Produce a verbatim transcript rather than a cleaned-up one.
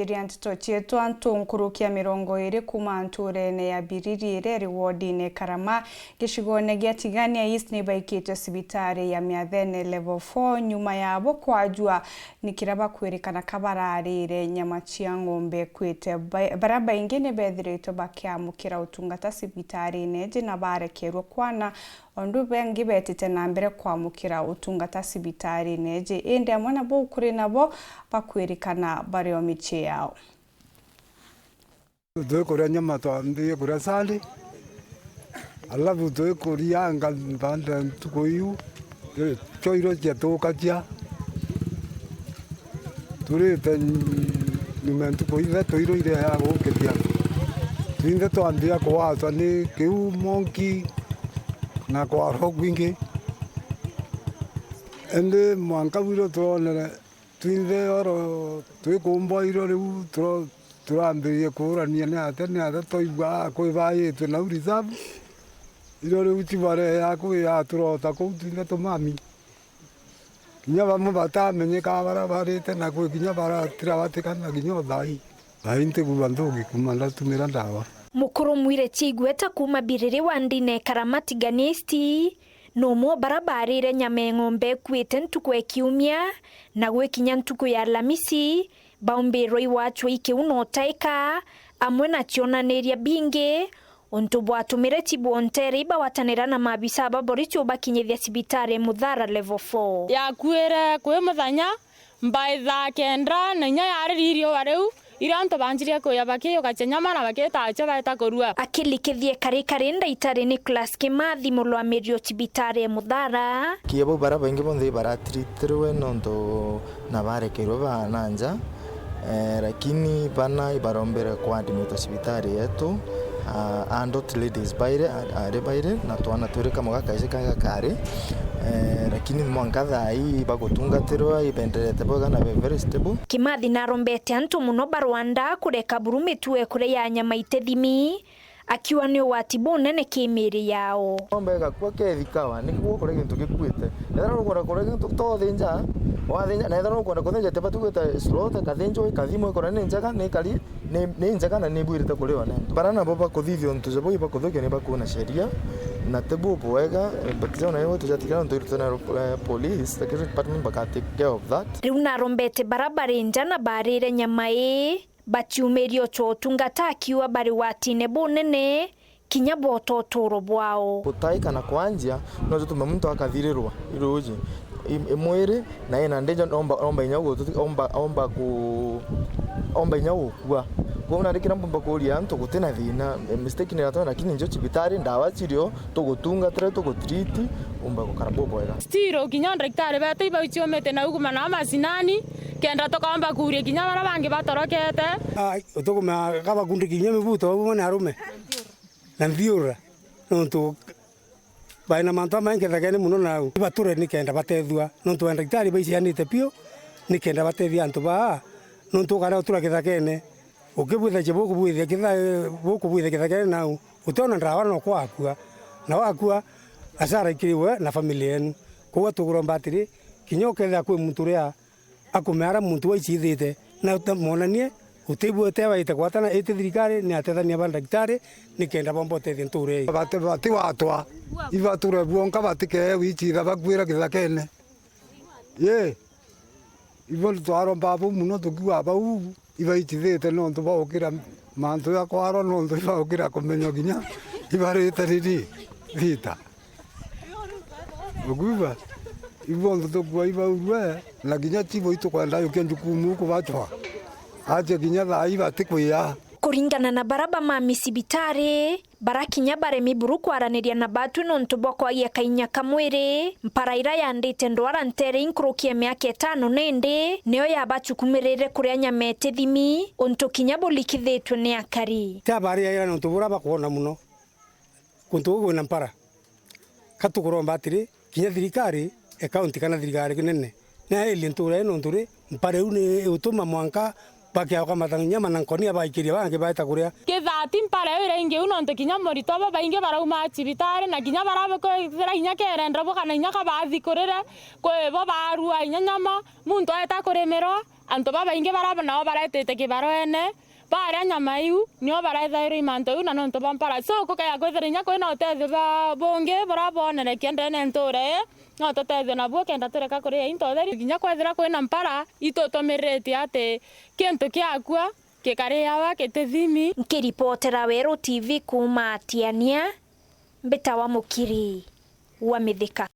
Iria nteto cietu, antu nkuruki ya mirongo iiri kuuma ntuurene ya Biriri iria iri wodine Karama, gicigone gia Tigania East, ni baikitwe cibitari ya Miathene Level four nyuma yabo kwajua ni kiria bakwirikana ka bararire nyama cia ng'ombe ikuite. Ba-, baria baingi ni bethiritwe bakiamukira utungata cibitarine iji na barekerwe kwana, o ndu bengi betite na mbere kwamukira utungata cibitarine iji, indi amwe nabo kuri nabo bakwirikana bari o micii yao. Twikuria nyama twambirie kuria Sunday, alafu twikurianga baada ya ntuku iu, choiro ciatukacia. Turite nyuma ya ntuku ithatu, iro iria ya gukiria, twinthe twambia kuwatwa ni kiu, monki na kwarwa kwingi. Indi mwanka bwiro turonere twinthe oro twikumbwa iro riu turo-, turambiririe kuurania ni atia, ni atia twaigua kwibaitwe nau reserve. Iro riu cibareea kwi ya turota kuu twinthe tumami. Kinya bamwe batamenyeka baria barite, na kwi kinya baratira batikana kinya o thaai. Thaai ntigua nthugi kuuma ndatumira ndawa. Mukuru Mwireti Igweta kuuma Biriri wa ndine Karama Tigania East, ni umwe o baria baarire nyama ya ng'ombe ikuite ntuku ya kiumia, na gwikinya ntuku ya Alamisi, baumbirwe iwachwa ikiu na utaika, amwe na cionaniria bingi, untu bwatumire cibwontere ibagwatanira na maabisa ba borisi ubakinyithia cibitari ya Muthara Level four. Yakuire kwi muthenya, mbai thaa kenda, na inya yari riria riu, iria antu banjirie kuya bakiyugacia nyama na bakitacia baeta kurua. Akilikithia kari kari, ndaitari Nicholas Kimathi, murwamiri o cibitari ya Muthara. Kia bau baria baingi bonthe ibaratiritirwe nontu na barekerwe ba na nja, eh, lakini bana ibarombere kwa admitwa cibitari yetu, ah, adult ladies bairi, ari bairi, na twana twiri, kamwe gakaici kanga kari, eh, lakini mwanka thaa ii ibagutungatirwa, ibenderete bwega na be very stable. Kimathi narombete antu muno ba Rwanda kureka buru mitugo ya kuria ya nyama itethimi, akiuga ni ugwati bunene ki miiri yao. Ng'ombe igakua kethikawa, niki gukuria gintu gikuite? Ethira nukwenda kuria gintu, tothinja, wathinja, na ethira nukwenda kuthinja, tiba tugwita slaughter, kathinjwa, ikathimwa, ikora ni njega, ni ikari, ni, ni njega na ni ibwirite kuriwa ni antu. Bara nabo bakuthithia untu jabo ibakuthukia ni bakuona sheria, na ti bubwega, but jao nayo tujatikira untu irutwe na, eh, police, security department baka take care of that. Riu narombete bara bari nja na barire nyama ii, baciumirie ucwa utungata, akiuga bari watine bunene kinya bwota uturo bwao. Gutaika na kwanjia no jutume muntu akathirirwa iruji i-, i mwiri, na ina danger, omba, omba inya gutu-, omba, omba ku-, omba inya gukua. Kwou nandi kiria mpumba kuria antu, gutina thina, eh, mistake ni iratona, lakini njo cibitari, ndawa cirio, tugutungatire, tugutreat, umba gukara bubwega. Still, kinya ndagitari betu ibau ciumite nau kumana na macinani, kenda tukaomba kuria kinya baria bangi batorokete. Ai, utukumea kabakundi kinya mibuto, bau ni arume. Na nthiura, nontu baina mantu amaingi githakene mono nau. Ibature nikenda batethua, nontu ndagitari baicianite piu, nikenda batethia antu baa, nontu ukana utura githakene, ukibwithagia bukubwithia kitha-, bukubwithia githakene nau, utiona ndawa no kwakua, na wakua, hasara ikiri we na family yenu. Koguo tuguromba atiri, kinya ukethira kwi muntu uria akumeara muntu waicithite, na uta-, mwonanie utibwete abaite gwatana, iti thirikari ni atethania ba ndagitari, nikenda bomba utethia ntuura ii. Bati, bati watwa, ibature bwonka batikee gwicitha bakuira githakene. Ye, ibo twaromba bau mono tukiuga bau ibaicithite nontu baukira mantu ya kwarwa nontu ibaukira kumenywa kinya ibarite riri thita. Ukwigua? Ibonthe tukua ibaurue, na kinya chibo itukwenda yukia njukumu kubachwa. Ache kinya thaa ii batikwia. Kuringana na bara bamami cibitari, bara kinya baremi buru kwaraniria na batwi nontu bwa kwagia kainya ka mwiri, mpara ira yandite ndwara ntere inkuruki ya miaka itano nindi niyo yabachukumirire kuria nyama itithimi, untu kinya bulikithitwe ni akari. Tabari yaira nontu bura bakwona mono. Kuntu guku kwina mpara. Ka tukuromba atiri, kinya thirikari e kaunti kana thirikari kinene, ni aelie ntuura ii nontu ri, mpara iu ni igutuma mwanka Bakiaoka mathaginya mana nkonia baikiria bangi baeta kuria. Kithati mpara iu iraingi u nontu kinya murito babaingi barauma cibitari na kinya barabe kwithira inya kerenda bo kana inya kabathikurire kwi bo barua inya nyama muntu aeta kurimirwa antu babaingi baraba nao baretite kibaroene baria nyama iu nio barethairwa imanto iu na nontu bwa mpara so kukaya kwithira inya kwina utethio bwa bungi buria bwonerekia ndene nture ii no tutethio nabuo kenda tureka kuria into theri kinya kwethira kwina mpara itutumiriritie ati kintu kiakua gikariawa gitithimi. Nkiripotera Weru T V kuuma Tiania, mbitawa Mukiri wa Mithika.